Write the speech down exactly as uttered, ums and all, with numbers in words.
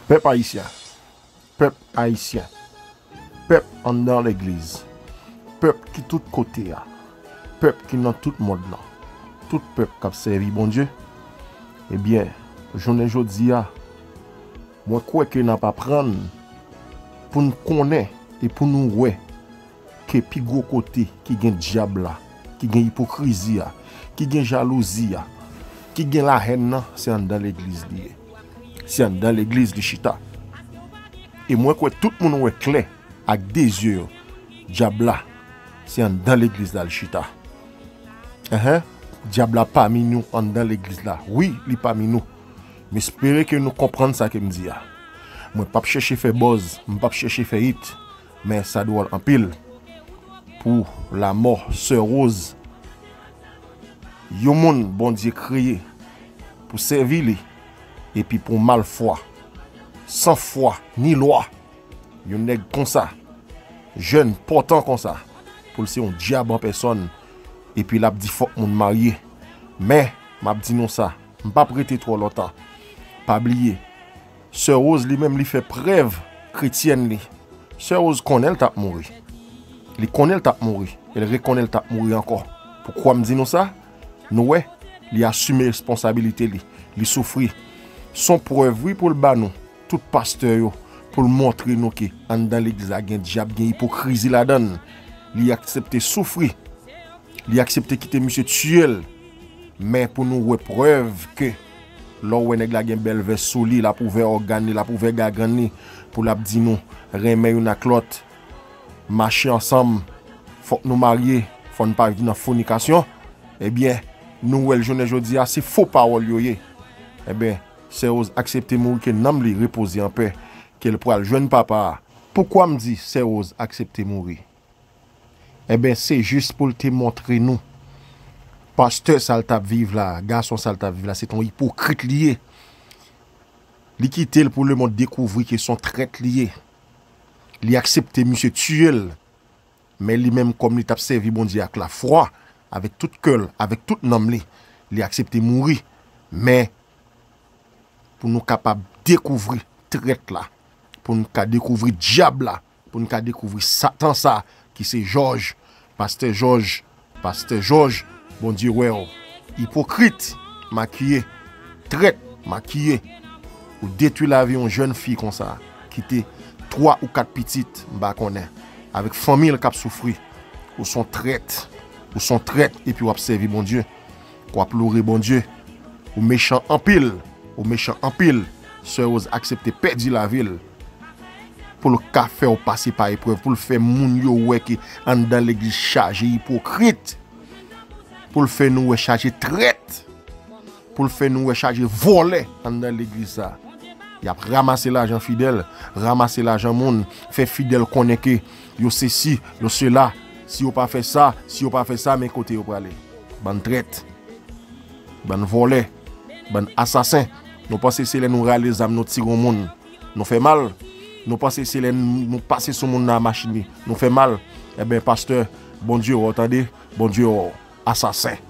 Pèp ayisyen, pèp ayisyen, pèp anndan legliz, pèp ki tout kote a, pèp ki nan tout mond lan, tout pèp k ap sèvi Bondye, ebyen, jounen jodi a, mwen kwè ke n ap aprann pou n konnen e pou nou wè ke pi gwo kote ki gen dyab la, ki gen ipokrizi a, ki gen jalouzi a, ki gen lahèn nan, se anndan legliz li ye. Se anndan legliz li chita. E mwen kwè tout moun wè klè ak de zye yo, dyab la, se anndan legliz la li chita. Enhen, dyab la pami nou anndan legliz la. Wi, li pami nou. M espere ke nou konprann sa ke m di a. Mwen p ap chèche fè buzz, m p ap chèche fè hit, men sa dwòl anpil pou lamò Sè Rose, yon moun Bondye kreye pou sèvi li, epi pou malfwa, san fwa ni lwa, yon nèg konsa, jèn pòtan konsa, pou l se yon dyab an pèsòn, epi l ap di fòk moun marye. Men, m ap di nou sa, m p ap rete twò lontan. Pa bliye, Sè Rose li menm li fè prèv kretyèn li. Sè Rose konnen l t ap mouri. Li konnen l t ap mouri. E l rekonnen l t ap mouri ankò. Poukwa m di nou sa? Nou wè, li asime responsabilite li. Li soufri. S on prèv wi pou l ba nou, tout pastè yo, pou l montre nou ke anndan legliz la gen dyab, gen ipokrizi ladan l. Li aksepte soufri. Li aksepte kite misye tiye l. Men pou nou wè prèv ke lè w wè nèg la gen bèl vès sou li, l ap ouvè ògàn li, l ap ouvè gagann li, pou l ap di nou renmen youn ak lòt, mache ansanm, fòk nou marye, fò n pa viv nan fònikasyon, ebyen, nou wè l jounen jodi a, se fo pawòl yo ye. Ebyen, Sè Rose aksepte mouri, ke nanm li repoze anpè, ke l pral jwenn Papa a. Poukwa m di Sè Rose aksepte mouri? Enben, se jis pou l te montre nou, pastè sa l t ap viv la, gason sa l t ap viv la, se t on ipokrit li ye. Li kite l pou lemonn dekouvri ke s on trèt li ye. Li aksepte misye tiye l. Men li menm, kòm li t ap sèvi Bondye ak lafwa, avèk tout kè l, avèk tout nanm li, li aksepte mouri. Men, pou nou kapab dekouvri trèt la, pou n ka dekouvri dyab la, pou n ka dekouvri Satan sa, ki se Jòj, pastè Jòj, pastè Jòj, Bondye wè w. Ipokrit, makiye, trèt, makiye. Ou detwi lavi yon jèn fi konsa, kite twa ou kat pitit, m pa konnen, avèk fanmi l k ap soufri. Ou s on trèt, ou s on trèt, epi w ap sèvi Bondye. W ap loure Bondye. Ou mechan anpil. Ou mechan anpil. Sè Rose aksepte pèdi lavi l pou l ka fè w pase pa eprèv, pou l fè moun yo wè ke anndan legliz chaje ipokrit, pou l fè nou wè chaje trèt, pou l fè nou wè chaje vòlè anndan legliz sa. Y ap ranmase lajan fidèl, ranmase lajan moun, fè fidèl konnen ke yo sesi, yo sela. Si yo pa fè sa, si yo pa fè sa, men kote yo prale. Bann trèt, bann vòlè, bann asasen. Nou panse se lè nou rale zam, nou tire yon moun, nou fè mal? Nou panse se lè nou, nou pase sou moun nan machin li, nou fè mal? Enben, pastè, Bondye wè w, tande, Bondye wè w, asasen.